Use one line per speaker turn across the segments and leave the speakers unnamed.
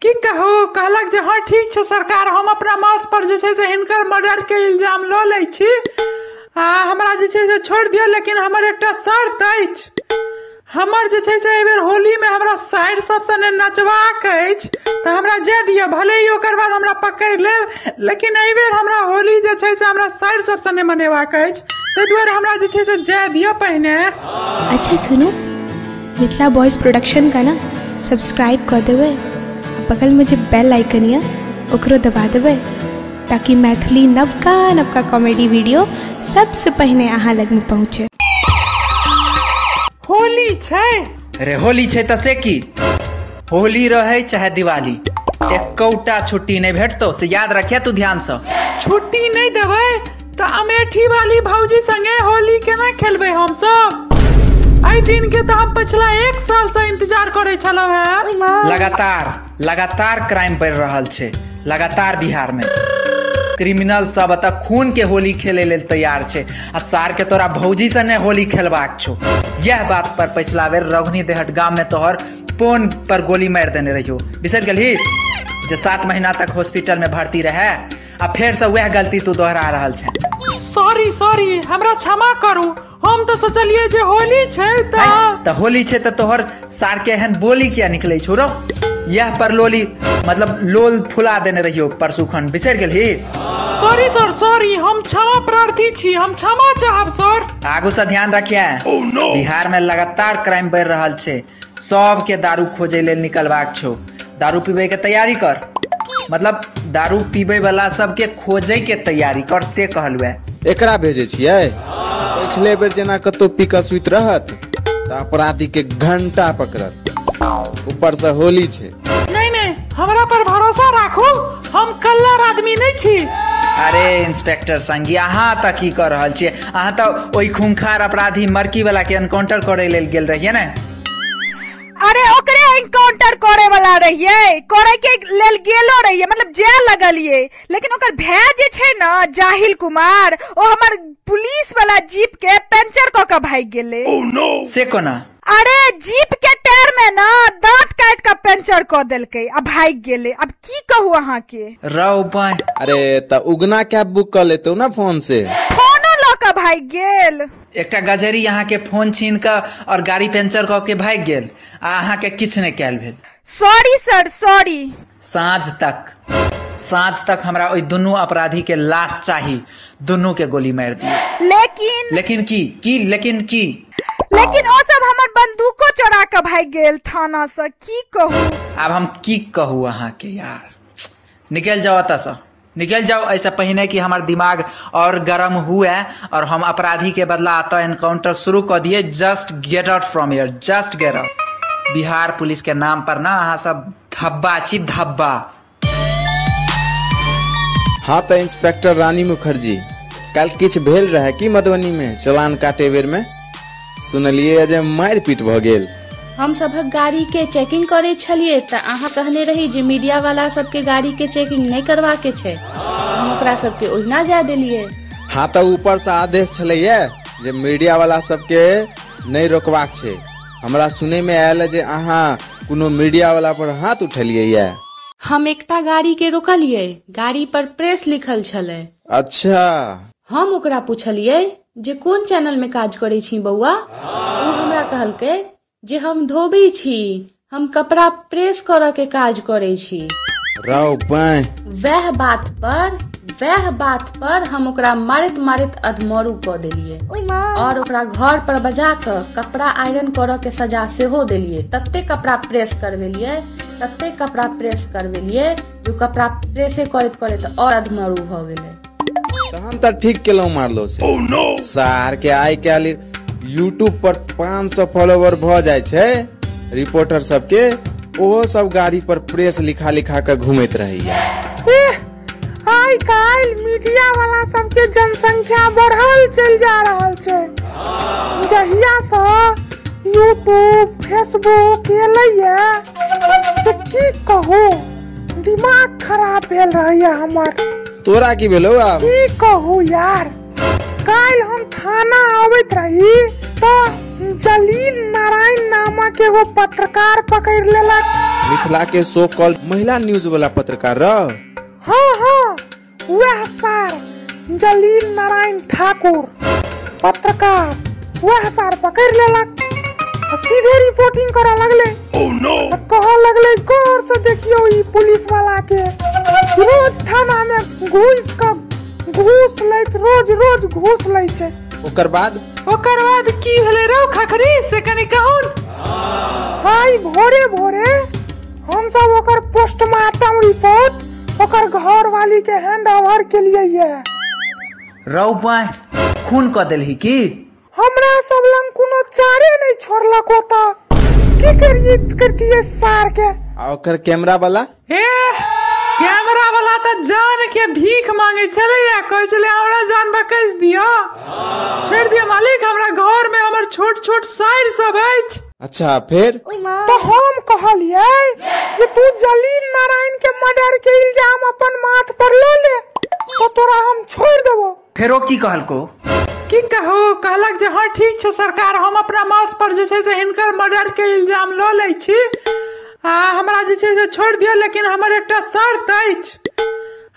की कहू, कहलक जे हाँ ठीक छै सरकार, हम अपना माथ पर जे छै से हिनकर मर्डर के इल्जाम लऽ लै छी आ हमरा जे छै से छोड़ि दियौ, लेकिन हमर एकटा शर्त अछि। हमर जे छै से एहिबेर होली में हमरा साइड सब सने नचबाक अछि, तऽ हमरा जाय दिअ, भले ही ओकर बाद हमरा पकड़ि लेब, लेकिन एहिबेर हमरा होली जे छै से हमरा साइड सब सने मनेबाक अछि, ताहि दुआरे हमरा जे छै से जाय दिअ पहिने।
अच्छा सुनू, मिथिला बॉयज प्रोडक्शन का ना सब्सक्राइब कर देबै, बगल में जे बेल आइकन यऽ ओकरो दबा देबै, ताकि मैथिली नवका नवका कॉमेडी वीडियो सबसे पहिने अहाँ लग में पहुँचे।
होली छै
रे, होली छै तऽ से की, होली रहे चाहे दिवाली, एकोटा छुट्टी नहीं भेटतो, से याद रखिया तू ध्यान से।
छुट्टी नहीं देबै तऽ अमेठी वाली भौजी संगे होली केना खेलबै हमसब? एहि दिन के तऽ हम पिछला 1 साल से इंतजार करै छलहुँ हेँ।
लगातार लगातार क्राइम बढ़ि रहल छै, लगातार बिहार में क्रिमिनल सब एतऽ खून के होली खेले लेल तैयार छै, आ सार के तोरा भौजी से नहि होली खेलबाक छौ। यह बात पर पिछला बेर रघुनी देहट गाम में तोहर पोन पर गोली मारि देने रहियो, बिसरि गेलही जे 7 महीना तक हॉस्पिटल में भर्ती रहे, आ फेर से वएह गलती तू दोहरा रहल छै।
सॉरी सॉरी, हमरा क्षमा करू, हम तऽ सोचलियै जे होली छै
तऽ होली छै, तऽ तोहर सार के एहन बोली किया निकलै छौ रौ? यह पर लोली मतलब लोल फुला देने रहियो परसू खन, बिसरि गेलही?
सॉरी सर सॉरी, हम क्षमा प्रार्थी छी, हम क्षमा चाहब सर।
आगू से ध्यान रखिए। oh, no. Bihar में लगातार क्राइम बढ़ि रहल छै, सबके दारू खोजे लेल निकलबाक छौ, दारू पीबै के तैयारी कर, मतलब दारू पीबै वाला सबके खोजे के तैयारी कर, से कहलुए।
एकरा भेजै छियै, पिछले बेर जेना कतौ पी कऽ सुति रहत तऽ अपराधी के घंटा पकड़त, ऊपर से होली छै।
नहीं नहीं, हमरा पर भरोसा राखू, हम कल्लर आदमी नहीं छी।
अरे इंस्पेक्टर संगी, अहाँ तऽ की कऽ रहल छियै? अहाँ तऽ ओहि खूंखार अपराधी मरकी वाला के एनकाउंटर करे लेल गेल रहियै ने?
अरे ओकरे एनकाउंटर करे वाला रहियै, करे के लेल गेलो रहियै, मतलब जाय लगलियै, लेकिन ओकर भाय जे छै ना जाहिल कुमार, ओ हमर पुलिस वाला जीप के पंचर कऽ के भागि गेलै।
oh, no. से कोना?
अरे जीप के टायर में ना दांत काट के पंचर कऽ देलकै आ भागि गेलै। अब की कहू अहाँ के।
रौ बाय।
अरे तऽ उगना कैब बुक कऽ लेतौ ना फोन से?
फोनो लऽ के भागि गेल।
एकटा गजरी अहाँ के फोन छीन कऽ और गाड़ी पंचर कऽ के भागि गेल, आ अहाँ के किछु नहि कयल भेल।
Sorry sir sorry.
साँझ तक हमरा ओहि दुनू अपराधी के लाश चाही, दुनू के गोली मारि दियौ।
लेकिन
लेकिन की की लेकिन की
लेकिन ओ सब हमर बंदूको चोरा के भागि गेल थाना से, की कहू।
आब हम की कहू अहाँ के यार, निकल जाओ एतऽ से, निकल जाओ ऐसे पहिने कि हमार दिमाग और गरम हुए और हम अपराधी के बदला एतऽ एनकाउंटर शुरू कऽ दिए। Just get out from here, just get out. Bihar police के नाम पर ना अहाँ सब धब्बा छी, धब्बा।
हाँ तऽ इंस्पेक्टर रानी मुखर्जी, काल्हि किछु भेल रहे की मधुबनी में चलान काटे बेर में? सुनलियै जे मारि पीट भऽ गेल।
हम सभक गाड़ी के चेकिंग करे छलियै तऽ अहाँ कहने रही जे मीडिया वाला सबके गाड़ी के चेकिंग नहीं करवा के छै, हम ओकरा सबके ओहिना जाय देलियै।
हाँ तऽ ऊपर से आदेश छलैया जे मीडिया वाला सबके नहीं रोकबाक छै। हमरा सुनै में आयल जे अहाँ कोनो मीडिया वाला पर हाथ उठेलियै ये।
हम एकटा गाड़ी के रोकलियै, गाड़ी पर प्रेस लिखल छलै।
अच्छा।
हम ओकरा पुछलियै जे कोन चैनल में काज करै छी बौआ? ओ हमरा कहलकै जे हम धोबी छी, हम कपड़ा प्रेस करऽ के काज करै छी।
रौ बाय।
वएह बात पर हम ओकरा मारैत मारैत अधमरू कऽ देलियै और ओकरा घर पर बजा कऽ कपड़ा आयरन करऽ के सजा सेहो देलियै। तते कपड़ा प्रेस करबेलियै, तते कपड़ा प्रेस करबेलियै जो कपड़ा प्रेसे करैत करैत और अधमरू भऽ गेलै।
तहन तऽ ठीक केलहुँ मारलो से।
oh, no.
सार के आइ काल्हि यूट्यूब पर 500 फॉलोवर भऽ जाइ छै रिपोर्टर सबके, ओहो सब गाड़ी पर प्रेस लिखा लिखा के घूमैत रहैया।
आइ काल्हि मीडिया वाला सबके जनसंख्या बढ़ल चलि जा रहल छै। जहिया से यूट्यूब फेसबुक एलैया से की कहू, दिमाग खराब भेल रहैया हमर।
तोरा की भेलौ आब?
की कहू यार, काल्हि हम थाना आबैत रही तऽ जलील नारायण नामक एगो पत्रकार पकड़ि लेलक।
मिथिला के सो कॉल्ड महिला न्यूज वाला पत्रकार रह?
हाँ हाँ वह सार जलील नारायण ठाकुर पत्रकार, वह सार पकड़ लेलक, सीधे रिपोर्टिंग करे लगले। oh, no. कह लगले गौर से देखियो ई पुलिस वाला के रोज थाना में घुस का घूस लैत, रोज रोज घूस लै छै।
ओकर बाद
की भेलै रौ खखरी से कनि कहून? हाय भोरे भोरे हम सब ओकर पोस्टमार्टम रिपोर्ट ओकर घर वाली के हैंड ओवर के लिए ये।
रौ बाय खून क देलही की?
हमरा सब लंग कोनो चारे नहीं छोड़लक ओता, की करिए करतिए सार के।
आ ओकर कैमरा वाला?
ए कैमरा वाला त जान के भीख मांगे छलैया, कहै छलै हमरा जान बकैस दियो, छोड़ दियो मालिक, हमरा घर में हमर छोट छोट साइर सब अछि।
अच्छा फिर?
तो हम कहलिए जे तू जलील नारायण के मर्डर के इल्जाम अपन माथ पर ले ले तो तोरा हम छोड़ देबो।
फेरो की कहलको?
की कहू, कहलक जे हाँ ठीक छै सरकार, हम अपना माथ पर जे छै से हिनकर मर्डर के इल्जाम लऽ लै छी, आ हमरा जे छै से छोड़ दियौ, लेकिन हमर एकटा शर्त अछि,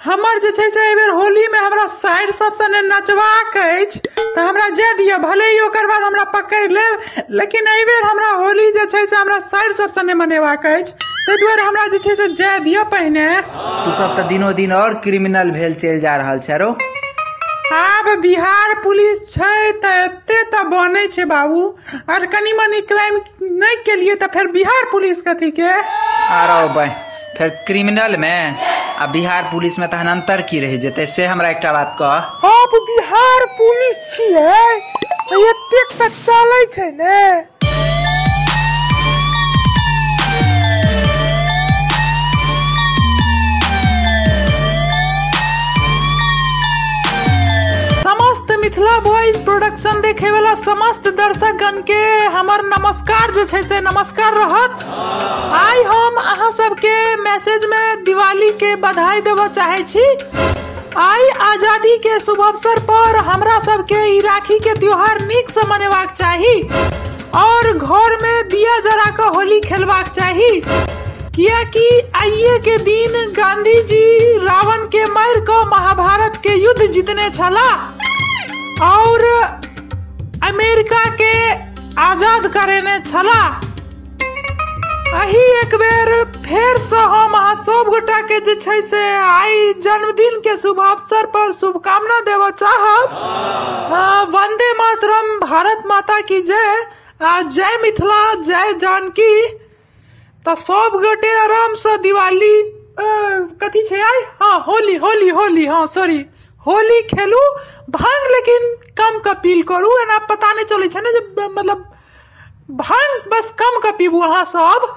हमर जे छै से एहिबेर होली में हमरा साइड सब सने नचबाक अछि, तऽ हमरा जे दिअ, भले ही ओकर बाद हमरा पकड़ि लेब, लेकिन एहिबेर हमरा होली जे छै से हमरा साइड सब सने मनेबाक अछि, ताहि दुआरे हमरा जे छै से जाय दिअ पहिने।
तू सब तऽ दिनो दिन और क्रिमिनल भेल चलि जा रहल छै रो।
आब बिहार पुलिस छै तऽ एते तऽ बनै छै बाबू, और कनि मनि क्राइम नहि केलिए तऽ फेर बिहार पुलिस कथी के?
आरो भाई फेर क्रिमिनल में आ बिहार पुलिस में तहन अंतर की रहि जेतै से हमरा एकटा बात कह।
आब बिहार पुलिस छियै तऽ एतेक तऽ चलै छै ने। मिथिला बॉयज प्रोडक्शन देखे वाला समस्त दर्शकगण के हमर नमस्कार जे छै से नमस्कार रहत। आइ हम अहाँ सबके मैसेज में दिवाली के बधाई देबऽ चाहे छी। आइ आजादी के शुभ अवसर पर हमरा सबके ई राखी के त्योहार नीक से मनेबाक चाही और घर में दिया जरा के होली खेलबाक चाही, कियाकि आइए के दिन गांधी जी रावण के मारि कऽ महाभारत के युद्ध जीतने छला और अमेरिका के आजाद करेने छला। अही एक बेर फेर से हम अहाँ सब गोटा के जे छै से आइ जन्मदिन के शुभ अवसर पर शुभकामना देबऽ चाहब। वंदे मातरम, भारत माता की जय, आ जय मिथिला, जय जानकी। तऽ सब गोटे आराम से दिवाली कथी छै आइ, हाँ होली होली होली, हाँ सॉरी होली खेलू, भांग लेकिन कम का पील करू, एना पता नहीं चलै छै ने जे मतलब भांग बस कम का पीबू अहाँ सब।